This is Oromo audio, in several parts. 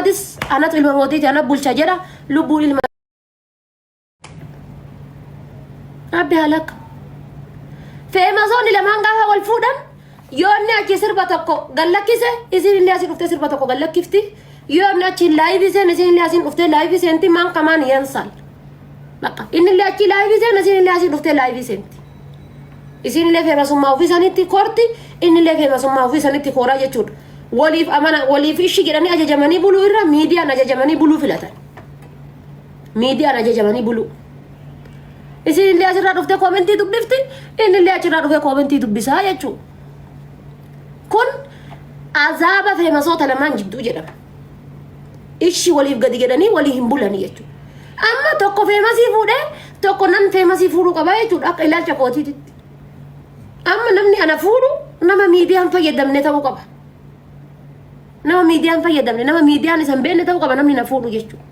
Muhammadis anatu ilma mootiiti ana bulcha jedha lubbuun ilma Rabbi halakka. Feemasoonni lamaan gaafa wal fuudhan yoo inni achi sirba tokko gallakkise isiin illee asii dhuftee sirba tokko gallakkifti. Yoo inni achi laayivii seene isiin illee asiin dhuftee laayivii seenti maan kamaan yansaal. Bakka inni illee achi laayivii seene isiin illee asii dhuftee laayivii seenti. Isiin illee feemasummaa ofii sanitti korti inni illee feemasummaa ofii sanitti kooraa jechuudha. Waliif amana waliif ishi jedhanii ajajamanii buluu irra miidiyaan ajajamanii buluu filatan. Miidiyaan ajajamanii buluu. Isiin illee asirraa dhuftee koomentii dubbifti, inni illee achirraa dhufee koomentii dubbisaa jechuudha. Kun azaaba feemasoota lamaan jidduu jedhama. Ishi waliif gadi jedhanii walii hin bulanii jechuudha. Amma tokko feemasii fuudhee tokko nan feemasii fuudhuu qabaa jechuudha akka ilaalcha kootiititti. Amma namni ana fuudhu nama miidiyaan fayyadamne ta'uu qaba. Nama miidiyaan fayyadamne nama miidiyaan isa hin beekne ta'uu qaba namni na fuudhu jechuudha.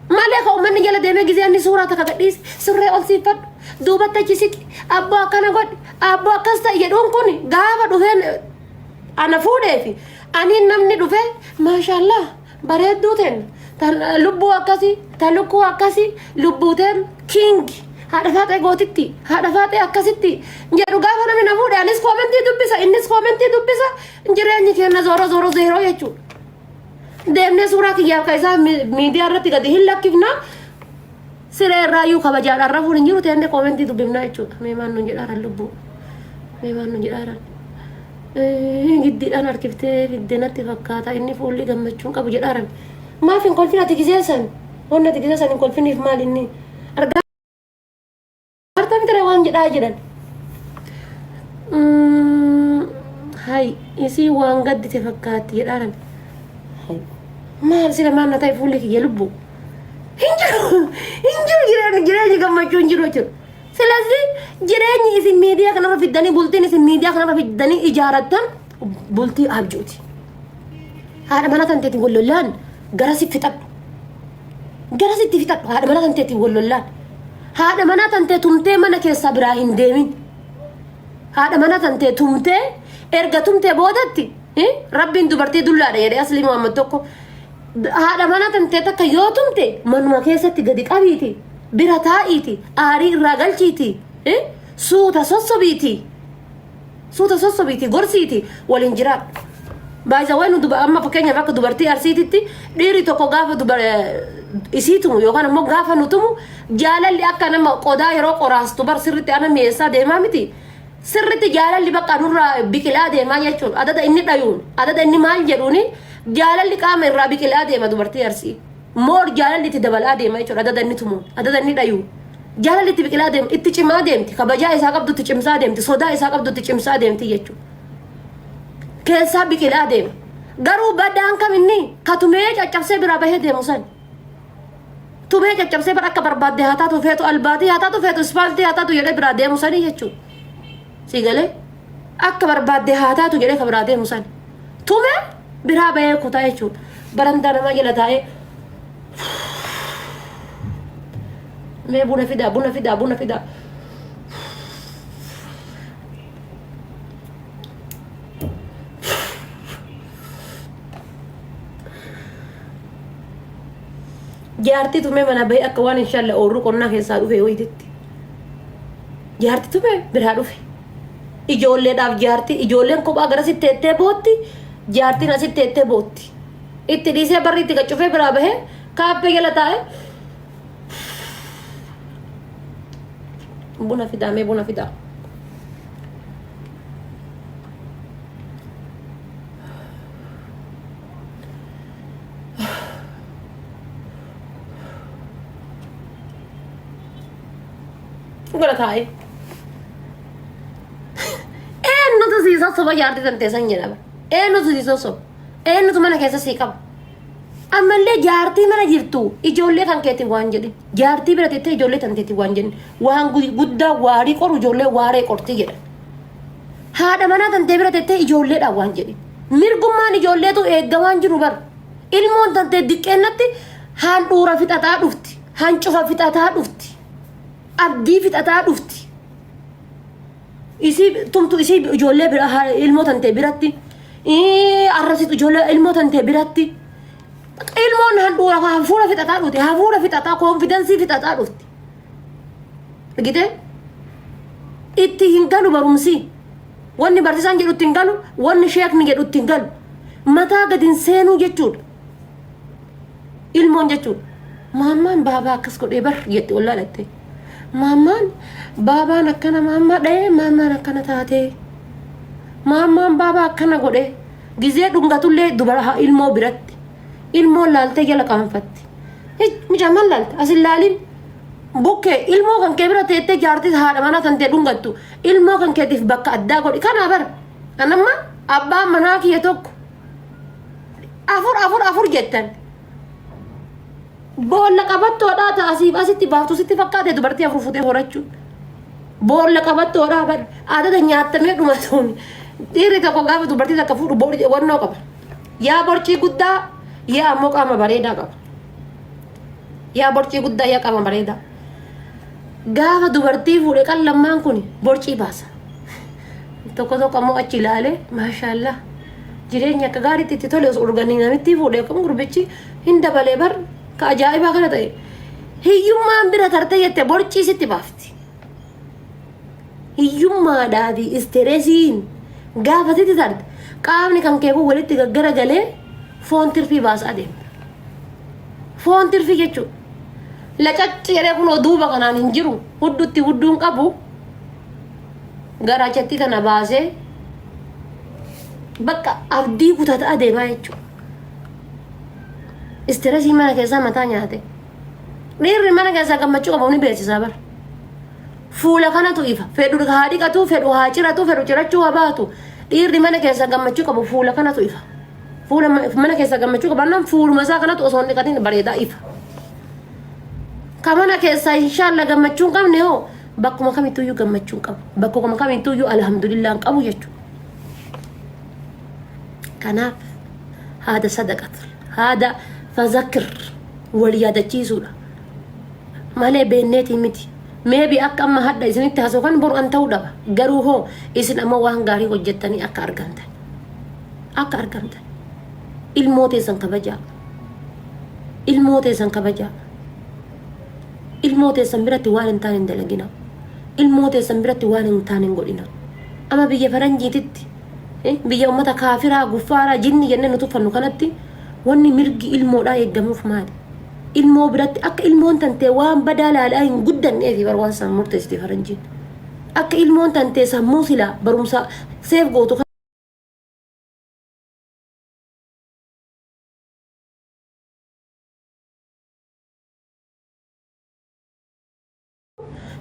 Malee ka uummanni jala deemee gizee inni suuraa takka gadhiise surree ol siifadhu duubatti achi siqi abboo akkana godhi abboo akkas ta'i jedhuun kun gaafa dhufeen ana fuudheefi aniin namni dhufee maashaallah bareedduu teen tan lubbuu akkasii ta lukkuu akkasii lubbuu teen king haadha faaxee gootitti haadha faaxee akkasitti jedhu gaafa namni na fuudhe anis koomentii dubbisa innis koomentii dubbisa jireenyi keenya zooro zooro zeeroo jechuudha. Deemnee suuraa kiyyaaf ka isaa miidiyaa irratti gadi hin lakkifna. Siree irraayyuu kabajaadhaan rafuun hin jiru teennee koomentii dubbifna jechuudha. Mee maal nuun jedhaaran lubbuu. Mee maal nuun jedhaaran. Giddiidhaan harkiftee fidde natti fakkaata inni fuulli gammachuun qabu jedhaaran. Maaf hin kolfin ati gizee san? Wanni ati gizee san hin kolfiniif maal inni? Argaa Arta mitire waan jedhaa jedhan. Hay isii waan gaddite fakkaatti jedhaaran. Hay maal sila maal na ta'e fuulli kiyya lubbu. Hin jiru hin jiru jireenyi jireenyi gammachuu hin jiru jechuudha. Silazii jireenyi isin miidiyaa kanarra fiddanii bultiin isin miidiyaa kanarra fiddanii ijaarattan bultii abjuuti. Haadha mana tanteetiin wal lollaan gara si fixadhu. Gara sitti fixadhu haadha mana tanteetiin wal lollaan. Haadha mana tantee tumtee mana keessaa biraa hin deemin. Haadha mana tantee tumtee erga tumtee boodatti rabbiin dubartii dullaadha jedhee Aslii Muhammad tokko haadha mana tantee takka yoo tumte manuma keessatti gadi qabiiti bira taa'iiti aarii irraa galchiiti suuta sossobiiti. Suuta sossobiiti gorsiiti waliin jiraadhu. Baay'isa nu duba amma fakkeenyaaf akka dubartii arsiititti dhiirri tokko gaafa dubar isii tumu yookaan ammoo gaafa nu tumu jaalalli akka nama qodaa yeroo qoraastu bar sirritti ana mi'eessaa deemaa miti. Sirritti jaalalli bakka nurraa biqilaa deemaa jechuun adada inni dhayuun adada inni maal jedhuuni jaalalli qaama irraa biqilaa deema dubartii arsii. Moor jaalalli itti dabalaa deema jechuudha adada inni tumuun adada inni dhayuun. Jaalalli itti biqilaa deema itti cimaa deemti kabajaa isaa qabdu itti cimsaa deemti sodaa isaa qabdu itti cimsaa deemti jechuudha. Keessaa biqilaa deema. Garuu badaan kam inni ka tumee caccabsee biraa bahee deemu san. Tumee caccabsee bara akka barbaadde haa taatu feetu albaatii haa taatu feetu ispaaltii haa taatu jedhee biraa deemu sanii jechuudha. Si galee akka barbaadde haa taatu jedhee ka biraa deemu sani. Tumee biraa bahee kutaa jechuudha. Barandaa namaa jala taa'ee mee buna fidaa buna fidaa buna fidaa. Jaartii tumee mana bahee akka waan inshaalla oorruu qonnaa keessaa dhufe wayititti. Jaartii tumee biraa dhufe. Ijoolleedhaaf jaartii ijoolleen kophaa garasitti teettee bootti jaartiin asitti teettee bootti. Itti dhiisee barri itti gaccufee biraa bahee kaaffee jala taa'ee buna fidaa mee buna fidaa. Bira taa'ee. Eenyutu sii sossoba jaartii tantee san jedhama. Eenyutu sii sossoba. Eenyutu mana keessa sii qaba. Ammallee jaartii mana jirtu ijoollee kan keetiin waan jedhin. Jaartii bira teettee ijoollee tanteetiin waan jedhin. Waan guddaa waarii qoru ijoollee waaree qorti jedhan. Haadha manaa tantee bira teettee ijoolleedhaan waan jedhin. Mirgummaan ijoolleetu eeggamaan jiru bara. Ilmoon tantee diqqeennatti handhuura fixataa dhufti. Hancufa fixataa dhufti. Abdii fixataa dhufti. Isii tumtu isii ijoollee bira ilmoo tantee biratti. Arrabsitu ijoollee ilmoo tantee biratti. Ilmoon handhuura hafuura fixataa dhufti. Hafuura fixataa confidence fixataa dhufti. Argitee? Itti hin galu barumsi. Wanni barsiisaan jedhu itti hin galu, wanni sheekni jedhu itti hin galu. Mataa gadi hin seenuu jechuudha. Ilmoon jechuudha. Maammaan baabaa akkas godhee bar jetti ollaa dhattee. Maammaan baabaan akkana maammaa dha'ee maammaan akkana taatee. Maammaan baabaa akkana godhee. Gizee dhungatullee dubara ilmoo biratti. Ilmoon laaltee jala qaanfatti. Mucaa maal laalta? As hin laalin. Bukkee ilmoo kan kee bira teettee jaartii haadha manaa kan ta'e dhungattu ilmoo kan keetiif bakka addaa godhi. Kana bara. Anamma abbaan manaa kiyya tokko afur afur afur jettan. Boolla qabattoodhaa ta'a asiif asitti baaftu sitti fakkaate dubartii afur fuutee horachuun. Boolla qabattoodhaa bar adada nyaatamee dhumatuun dhiirri tokko gaafa dubartii takka fuudhu boorci wannoo qaba. Yaa borcii guddaa yaa ammoo qaama bareedaa qaba. Yaa borcii guddaa yaa qaama bareedaa. Gaafa dubartii fuudhe qallammaan kun borcii baasa. Tokko tokko ammoo achi ilaalee maashaallah jireenya akka gaariitti itti tole osoo urganii namitti fuudhe akkam gurbichi hin dabalee bar ka ajaa'ibaa kana ta'e. Hiyyummaan bira tartee jette borcii sitti baafti. Hiyyummaadhaa fi istereesiin gaafa sitti tarte qaamni kan kee kun walitti gaggaragalee foon tirfii baasaa deemta. Foon tirfii jechuudha. Lacacci jedhee kunoo duuba kanaan hin jiru huddutti hudduun qabu garaachatti kana baasee bakka abdii kutata adeemaa jechuudha. Istiresii mana keessaa mataa nyaate. Dhiirri mana keessaa gammachuu qabu ni beeksisaa bara. Fuula kanatu ifa. Fedhu haa dhiqatu, fedhu haa ciratu, fedhu cirachuu haa baatu. Dhiirri mana keessaa gammachuu qabu fuula kanatu ifa. Fuula mana keessaa gammachuu qabaannaan fuuluma isaa kanatu osoo hin dhiqatin bareedaa ifa. Ka mana keessaa inshaalla gammachuu hin qabne hoo bakkuma kamittuyyuu gammachuu hin qabu. Bakkuma kamittuyyuu alhamdulillah hin qabu jechuudha. Kanaaf haada sadaqat haada fazakir wal yaadachiisuudha. Malee beenneetii miti. Meebi akka amma hadha isinitti haasa'u kan boru an ta'uu dhaba. Garuu hoo isin ammoo waan gaarii hojjettanii akka argamtan. Akka argamtan. Ilmoo teessan kabajaa. Ilmoo teessan kabajaa. Ilmoo teessan biratti waan hin taane hin dalagina. Ilmoo teessan biratti waan hin taane hin godhina. Amma biyya faranjiititti biyya ummata kaafiraa guffaaraa jinni jennee nu tuffannu kanatti wanni mirgi ilmoodhaa eeggamuuf maali? Ilmoo biratti akka ilmoon tantee waan badaa laalaa hin guddanneefi bar waan san murteessiti faranjiin. Akka ilmoon tantee sammuu silaa barumsa seef gootu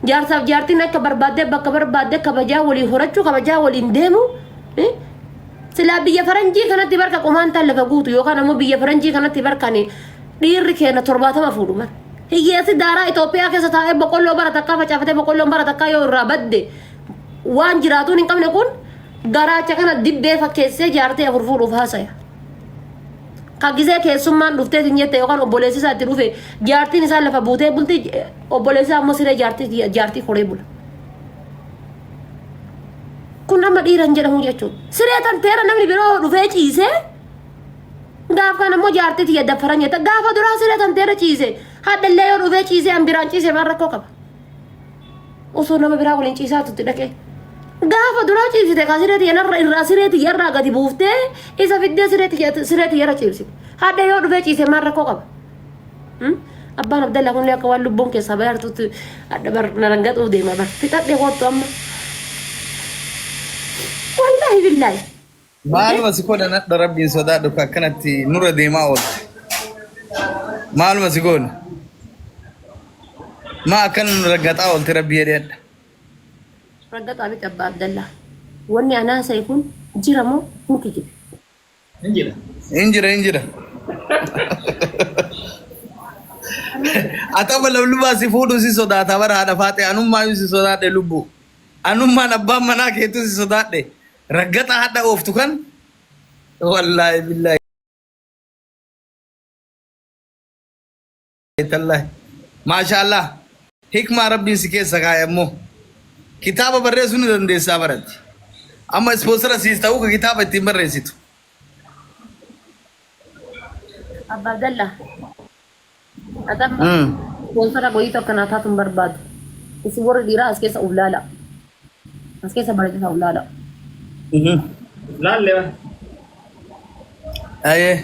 Jaarsaaf jaartiin akka barbaaddee bakka barbaaddee kabajaa walii horachuu kabajaa waliin deemu silaa biyya faranjii kanatti barka qomaantaan lafa guutu yookaan ammoo biyya faranjii kanatti barkan dhiirri keenya 70 fuudhu bara. Hiyyeessi daaraa Itoophiyaa keessa taa'ee boqqolloo bara takkaa facaafatee boqqolloon bara takkaa yoo irraa badde waan jiraatuun hin qabne kun garaacha kana dibbee fakkeessee jaartee afur fuudhuuf haasaya. Ka gizee keessummaan dhuftee sin jette yookaan obboleessi isaa itti dhufe jaartiin isaa lafa buutee bulti obboleessi isaa ammoo siree jaartii jaartii koree bula. Kun amma dhiira hin jedhamu jechuudha. Siree tanteera namni biroo dhufee ciisee gaaf kan ammoo jaartii tiyya daffaran jetta gaafa duraa siree tanteera ciise hadhallee yoo dhufee ciisee an biraan ciise maal rakkoo qaba. Osoo nama biraa waliin ciisaa turte dhaqee. Gaafa duraa ciibsite kaa siree tiyya narra irraa siree tiyya irraa gadi buuftee isa fiddee siree tiyya siree tiyya irra ciibsite. Hadha yoo dhufee ciise maal rakkoo qaba? Abbaan Abdallaa kunillee akka waan lubbuun keessaa bayaartutti hadha bar na rangaxuuf deema bar. Fixadhee kottu amma. Wallaahi billaahi. Maaluma si godhan hadha rabbiin sodaadhu ka akkanatti nurra deemaa oolte. Maaluma si goone. Maa akkana nu raggaxaa oolte rabbi jedhee hadha. Raggaxaa miti abbaa Abdallaa. Wanni anaa sa'i kun jira moo hin kijibe? Hin jira. Hin jira hin jira. Ati amma lablubaa si fuudhu si sodaata bara haadha faaxee anummaayyuu si sodaadhe lubbuu. Anummaan abbaan manaa keetu si sodaadhe. Raggaxa hadha ooftu kan wallaahi billaahi tallaahi. Maashaallah hikmaa rabbiin si keessa kaa'e ammoo kitaaba barreessuu ni dandeessaa baratti. Amma ispoonsara siis ta'uu ka kitaaba ittiin barreessitu. Abbaa Abdalla. Atamma sponsora wayii tokko naa taatu hin barbaadu. Isin warri dhiiraa as keessa uf laala. As keessa bareechisa uf laala. Laalle ba. Ayee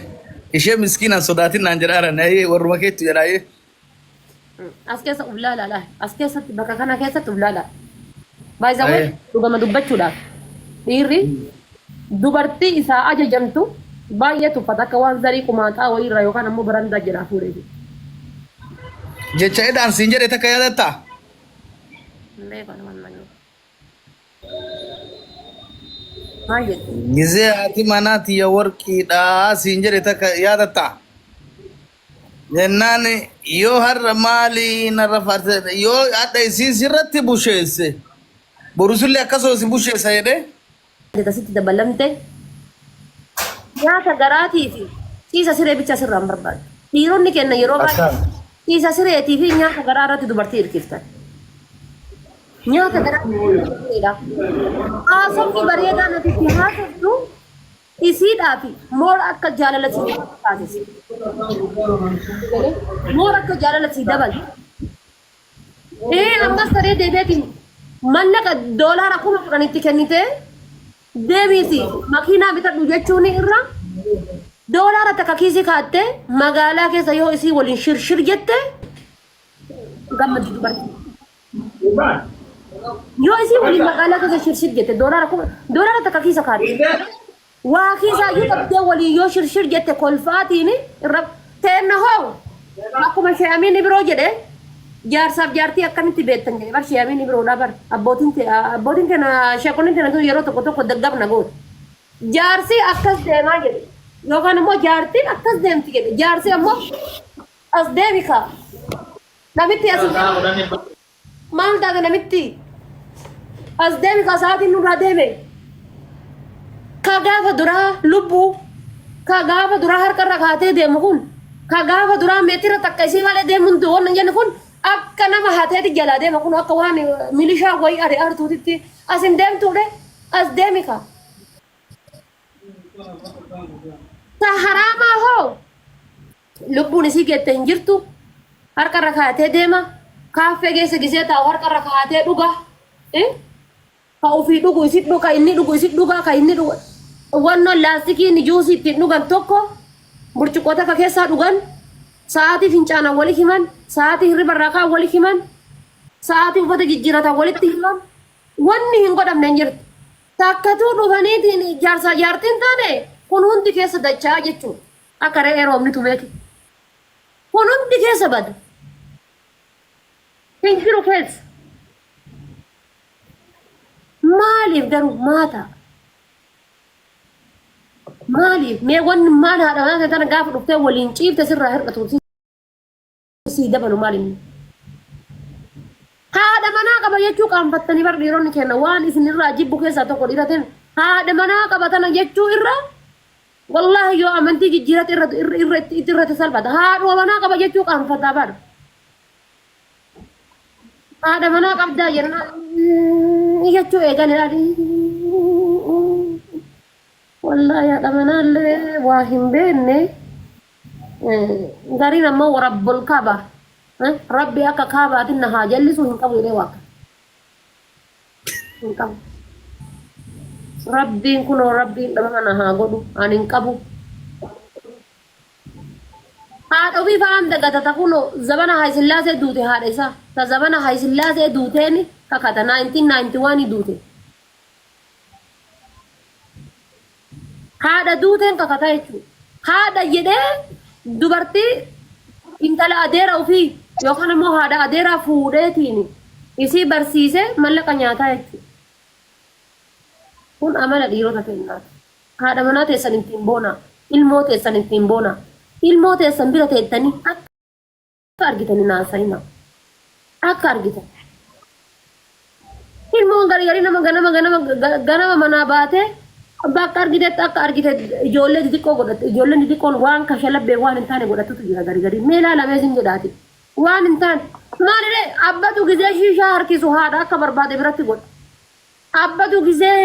ishee miskiinaan sodaatin naan jedhaaran ayee warruma keettu jedha ayee. As keessa uf laala laa. As keessatti bakka kana keessatti uf laala. By the way, Ayee. dhugama dubbachuudhaaf dhiirri dubartii isaa ajajamtu baay'ee tuffata akka waan zarii qumaaxaa wayiirraa yookaan ammoo barandaa jalaa fuudhee. Jecha edaan siin jedhe takka yaadattaa? Hin beeku ani waan malee. Maal jette? Gizee haati manaa tiyya warqiidha siin jedhe takka yaadattaa? Jennaan yoo har'a maali narra faarse yoo hadha isiin sirratti busheesse borusillee akkasuma si busheessa jedhee. Asitti dabalamte nyaata garaatii fi ciisa siree bicha sirraa hin barbaadu. Dhiironni kenna yeroo baay'ee ciisa sireetii fi nyaata garaa irratti dubartii hirkiftan. Nyaata garaa sireedha. Haasofni bareedaa nati itti haasoftu isiidhaa fi moora akka jaalala sii taasisa. Moora akka jaalala sii dabalta. Ee ammas saree deebi'eetiin mallaqa doolaara 10,000 itti kennitee deebiiti makiinaa bitadhu jechuun irra doolaara takka kiisii kaattee magaalaa keessa yoo isii waliin shirshir jette gammaddi dubartii. Yoo isii waliin magaalaa keessa shirshir jette doolaara kuma doolaara takka kiisa kaatte. Waa kiisaa iyyuu qabdee waliin yoo shirshir jette kolfaatiin irra teenna hoo akkuma she'amiin biroo jedhe jaarsaaf jaartii akkamitti beektan jedhe bar she'amiin biroodhaa bar abbootiin abbootiin tena sheekonni tena tun yeroo tokko tokko daggabna goote. Jaarsi akkas deemaa jedhe yookaan immoo jaartiin akkas deemti jedhe jaarsi ammoo as deemi kaa namitti as maal taate namitti as deemi kaa sa'aatiin nurraa deeme ka gaafa duraa lubbuu ka gaafa duraa harka irra kaatee deemu kun ka gaafa duraa meetira takka isii malee deemuun waan hin jenne kun akka nama hateeti jalaa deema kun akka waan milishaa wayii ari'artuutitti as hin deemtuudhe as deemi kaa. Ta haraamaa hoo lubbuun isii geette hin jirtu harka irra kaa'atee deema kaaffee keessa gisee taa'u harka irra kaa'atee dhuga ka ofii dhugu isi dhuga inni dhugu isi dhuga ka inni dhugu wannoon laastikiin juusii ittiin dhugan tokko burcuqqoo takka keessaa dhugan sa'aatii fincaanan wali himan sa'aatii hirriba irraa ka'an wali himan sa'aatii uffata jijjiiratan walitti himan wanni hin godhamne hin jirtu. Takkatuu dhufaniitiin jaarsaa jaartiin taane kun hundi keessa dachaa jechuudha. Akka re'ee roobni tumeeti. Kun hundi keessa bada. Hin jiru keessa. Maaliif garuu maata? Maaliif mee wanni maal haadha manaa tana gaafa dhuftee waliin ciifte sirraa hir'atu sii dabalu maal inni? Haadha manaa qaba jechuu qaanfattanii bar dhiironni kenna waan isin irraa jibbu keessaa tokko dhiira ta'e haadha manaa qaba tana jechuu irra wallaahi yoo amantii jijjiirate irra irra irra itti irratti salphata haadhuma manaa qaba jechuu qaanfataa bar haadha manaa qabdaa jennaan jechuu eegale wallaahi haadha manaa illee waa hin beekne. Gariin ammoo warabbul kaaba rabbi akka kaabaatiin na haa jallisu hin qabu jedhee waaqa. Hin qabu. Rabbiin kunoo rabbiin dhabama na haa godhu ani hin qabu. Haadha ofii fa'aan dagatata kunoo zabana Haayisillaasee duute haadha isaa. Ta zabana Haayisillaasee duuteen kakata 1991 duute. Haadha duuteen kakataa jechuudha. Haadha jedhee dubartii intala adeera ofii yookaan immoo haadha adeeraa fuudheetiin isii barsiisee mallaqa nyaataa jechuudha. Kun amala dhiirota keenyaati. Haadha manaa teessan ittiin boonaa. Ilmoo teessan ittiin boonaa. Ilmoo teessan bira teettanii akka argitan hin haasa'inaa. Akka argitan. Ilmoon garii garii nama ganama ganama ganama manaa baatee bakka argitetti akka argite ijoollee xixiqqoo godhatte ijoolleen xixiqqoon waan kashalabbee waan hin taane godhattutu jira garii garii mee ilaalamee sin jedhaati waan hin taane maalidhe abbatu gizee shiishaa harkisu haadha akka barbaade biratti godha abbatu gizee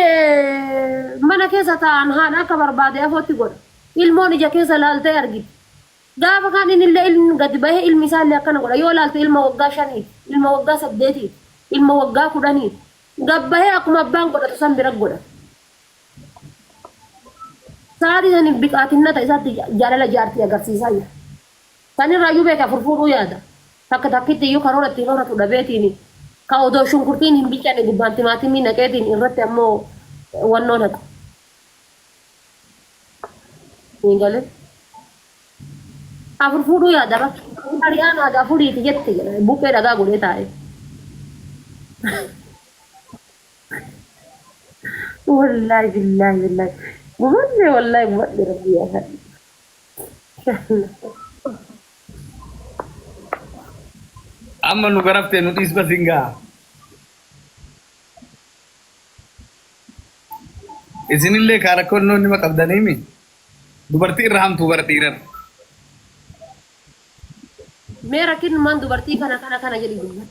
mana keessa taa'an haadha akka barbaade afootti godha ilmoon ija keessa laaltee argiti. Gaafa kaan innillee ilmi gadi bahee ilmi isaallee akkana godha. Yoo laalte ilma waggaa 5, ilma waggaa 8, ilma waggaa 10 gad bahee akkuma abbaan godhatu san bira godha. Sa'aatii saniif biqaatinnata isaatti jaalala jaartii agarsiisaa jira. Sanirraayyuu beeka afur fuudhuu yaada. Takka takkitti iyyuu karoora ittiin horatu dhabeetiin ka odoo shunkurtiin hin bilchanne gubbaan timaatimii naqeetiin irratti ammoo wannoo naqa. Niin galee. Afur fuudhuu yaada bara. Ari'aan haga afuriiti jette jedha. Buqqee dhagaa godhee taa'e. Wallaahi billaahi billaahi. Gubadhe wallaahi gubadhe rabbi yaa Amma nu garaftee nu dhiis bas hin gaha. Isinillee kaa rakkonnoo nima qabdaniimi. Dubartii irra hamtuu bara dhiirarra. Mee rakkinummaan dubartii kana kana kana jedhi dubbadhu.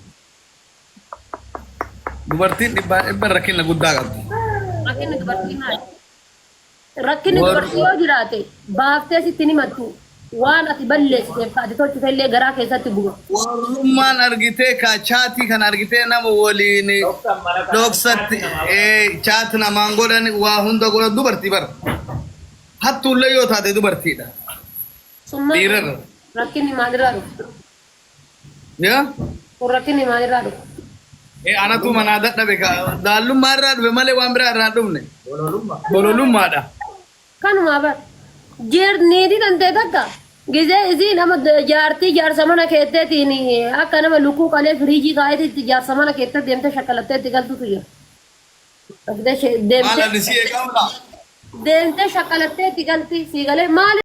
Dubartiin dhibbaa dhibba rakkina guddaa qabdi. Rakkinni dubartii maali? Rakkinni dubartii yoo jiraate baaftee sitti hin himattu. Waan ati balleessiteef ka ati tolchite illee garaa keessatti guba. Warrummaan argitee kaa chaatii kana argitee nama waliin Dhoksan mana kana dhoksatti chaati namaa godhan. chaat namaan godhan waa hunda godhan dubartii bara. Hattuullee yoo taate dubartiidha. Sun maal Dhiirarra. Rakkinni maalirraa dhufa? Yaa? Kun rakkinni maalirraa dhufa? Ee anatu manaa dadhabe kaa daallummaa irraa dhufe malee waan biraa irraa hin dhufne. Bololummaa. Bololummaadha. Kanumaa bar. Jeer niitii tantee takka gizee isiin ama jaartii jaarsa mana keetteetiin akka nama lukkuu qalee firiijii kaa'eetitti jaarsa mana keettee deemtee shakkalattee itti galtutu jira. Maal Deemtee ani si eegaa oolaa? deemtee shakkalattee itti galti sii galee maali?